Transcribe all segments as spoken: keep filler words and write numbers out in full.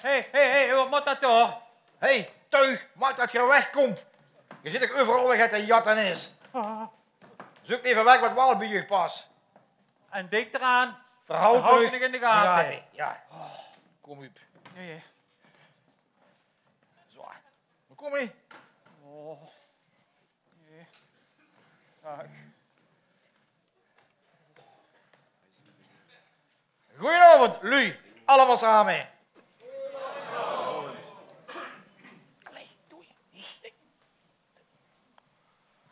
Hé, hé, hé, wat mót dat dao? Hé, tuig, maak dat geer wegkómp. Geer zit toch euveral weg te jatte is. Zeuk leever weg wat waal bie uch pas. En dink d'raan, veer haoje uch in de gate. Jao. Kóm op. Jao, jao. Zo. Kóm hie. Oh. Jao. Daag. Goojenaovend, luuj. Allemaol same.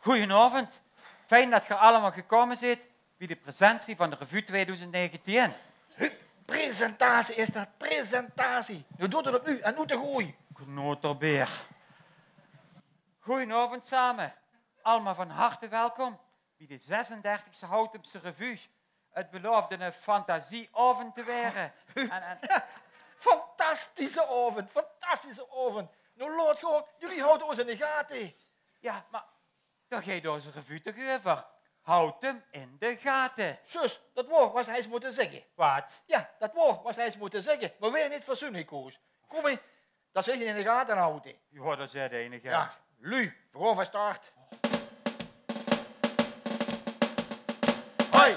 Goojenaovend. Fijn dat geer allemaol gekómme zeet bie de presentie van de revue twieëdoezend negentien. Presentatie is dat, presentatie. Noe doot 't opnuuj en noe de gooj. Knoterbeer. Goojenaovend same. Allemaol van harte welkom bie de zesendertigste Houtumse Revue. 't Belaof 'ne fantasieaovend te waere. En, en... Fantastische aovend, fantastische aovend. Noe laot gewoon, geer haot ós in de gate. Jao, mer dao geit ós revue toch euver. Houtum in de gate. Zjus, dat waord waas se ins mótte zègke. Waat? Jao, dat waord waas se ins mótte zègke. Mer weer neet verzoene, Koos. Kóm, hè. Dat ze in de gate haoje. Jao, dat is 't einige. Jao, luuj, veer gaon van start. Hoi!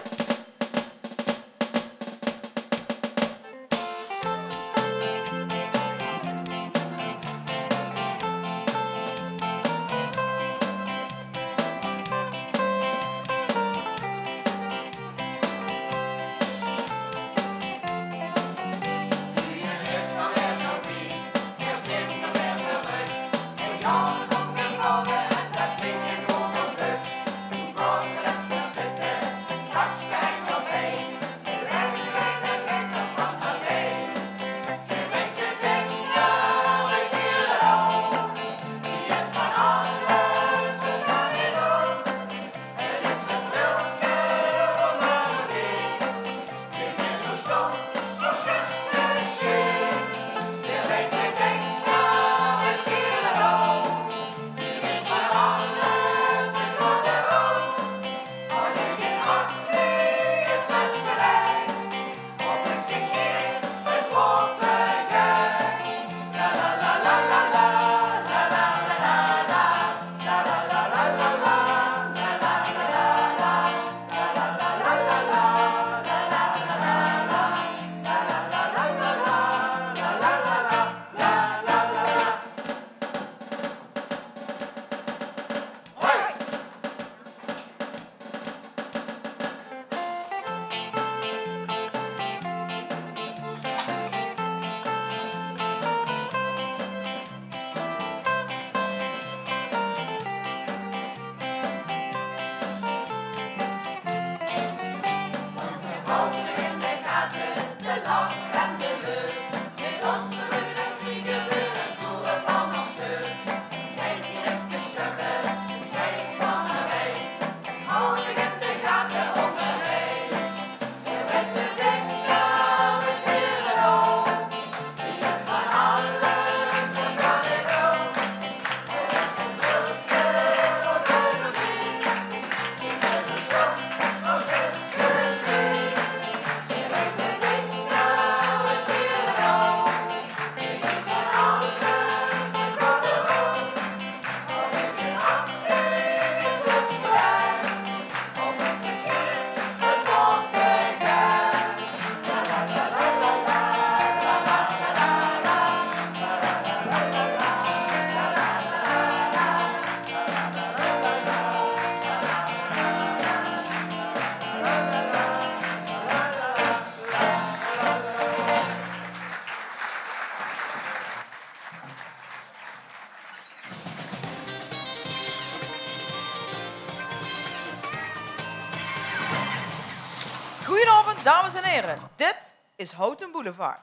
Goojenaovend, dames en hiere. Dit is Houtum Boulevard.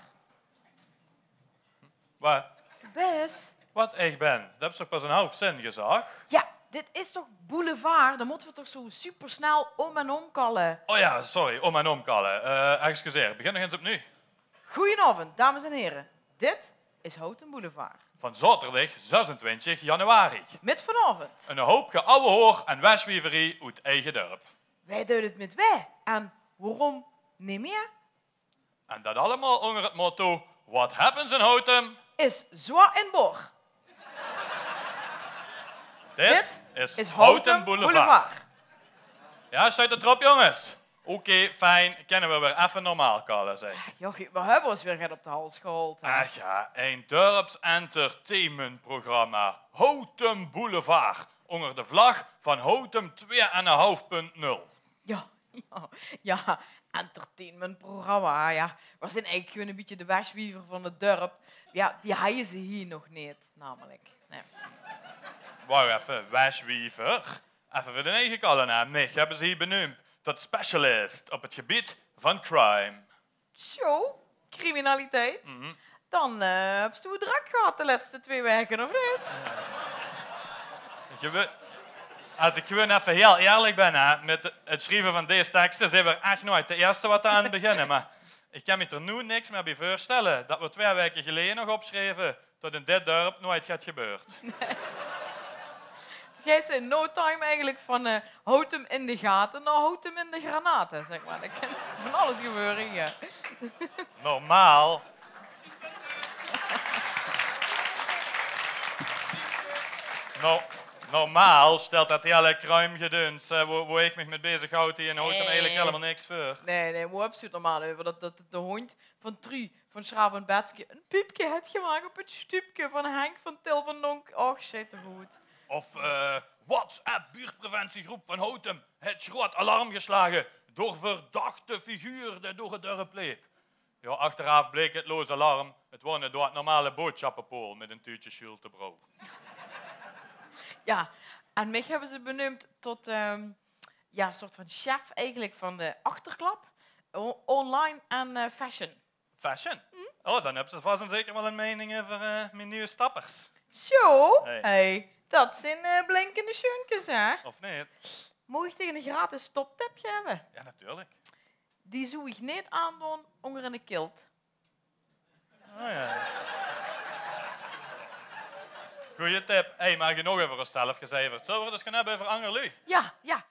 Wa- Bès. Wat, ich bèn? Dat höbs se toch pas 'n haof zin gezag? Jao, dit is toch boulevard? Dan mótte v'r toch zo supersnel óm en óm kalle. O jao, sorry, óm en óm kalle. Eh, excuseer, begin nog ins opnuuj. Goojenaovend, dames en hiere. Dit is Houtum Boulevard. Van zaoterdig zesentwintig januari. Mit vanaovend 'ne houp geouwehoor en wesjwieverie oet eige dörp. Wae deit 't mit wae en waorom neet mieë? En dat allemaol ónger 't motto: What happens in Houtem? Is zwaar in Bor. Dit is Houtem Boulevard. Ja, steit 't d'rop, jónges? Oké, fijn. Kinne we weer effe normaal kalle, zeg. Jao, we höbbe ós weer get op de hals gehaold, hè? Ach ja, ein dörpsentertainmentprogramma. Houtem Boulevard. Ónger de vlag van Houtem twee en ein haaf punt nul. Ja, ja, ja, entertainmentprogramma, ja. We zien eigelik gewoen e bietje de wesjwiever van 't dörp. Ja, die hawwe ze hie nog neet, namelik. Nae. Wach effe, wesjwiever? Effe veur de eige kalle, hè. Mich höbbe ze hie beneump tot specialist op 't gebied van crime. Zo, criminaliteit. Dan, eh, höbs doe 't drök gehad de lètste twee waeke, of neet? Ich höb, es ich gewoen effe hiel eerlik bön, hè, mit 't sjrieve van dees tekste, zeen v'r ech noeats de ierste waat d'r aan beginne. Mer ich kan mich d'r noe niks mieë bie veurstelle dat v'r twee waeke geleje nog opsjreve dat in dit dörp noeats get gebeurt. Geis in no time eigelik van, eh, Houtem in de gate nao Houtem in de granate, zeg mer. D'r kan van alles gebeure hie. Normaal. Nor-, normaal stelt dat hiel crime-gedeuns, eh, wo, wo ich mich mit bezighaoj, hie in Houtem eigelik hielemaol niks veur. Nae, nae, wo höbs doe 't normaal euver? Dat, dat de hóndj van Truus van Sjraaf en Betske e piepke haet gemaak op 't sjtupke van Henk van Til van Donk. Och, sjei toch good. Of, eh, WhatsApp-buurtpreventiegroep van Houtem haet groeat alarm geslage door verdachte figuur dae door 't dörp leep. Ja, achteraaf bleek 't loos alarm. 't Waor 'ne doadnormale boodsjappepool mit e tuutje sjultebrouw. Ja, en mich höbbe ze beneump tot, ehm, ja, e soort van chef eigelik van de achterklap. O-, online en, eh, fashion. Fashion? Oh, dan höbs se vas en zeker waal 'n meining euver, eh, mien nuuj stappers. Zo, hey, dat zien, eh, blinkende sjeunkes, hè? Of neet? Maag ich dich 'ne gratis toptip gaeve? Ja, natuurlik. Die zów ich neet aandoon ónger 'ne kilt. Oh ja. Gooj tip. Hey, mer genóg euver ós zelf gezeiverd. Zölle v'r 't ins gaon höbbe euver anger luuj? Ja, ja.